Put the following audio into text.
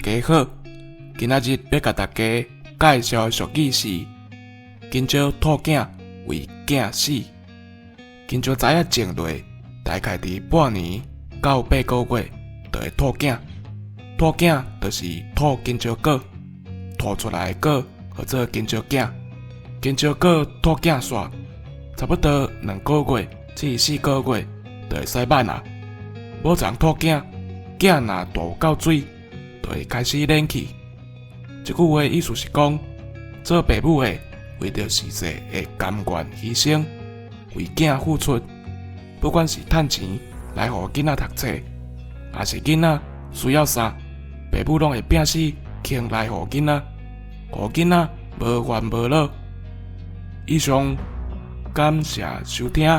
家好，今仔日欲共大家介紹的俗語是“香蕉吐囝為囝死”。香蕉臍仔種落，大概佇半年到8個月就會吐囝。吐囝就是吐香蕉果，吐出來的果號做香蕉囝。香蕉果吐囝煞，差不多2個月至4個月就會使挽矣。母蠶吐囝，囝若大有夠水，就會開始蔫去。這句話意思是講，做爸母的為著事勢會甘願犧牲，為囝付出，不管是趁錢來予囡仔讀冊，抑是囡仔需要啥，爸母攏會拚死扛來予囡仔，予囡仔無煩無惱。以上，感謝收聽。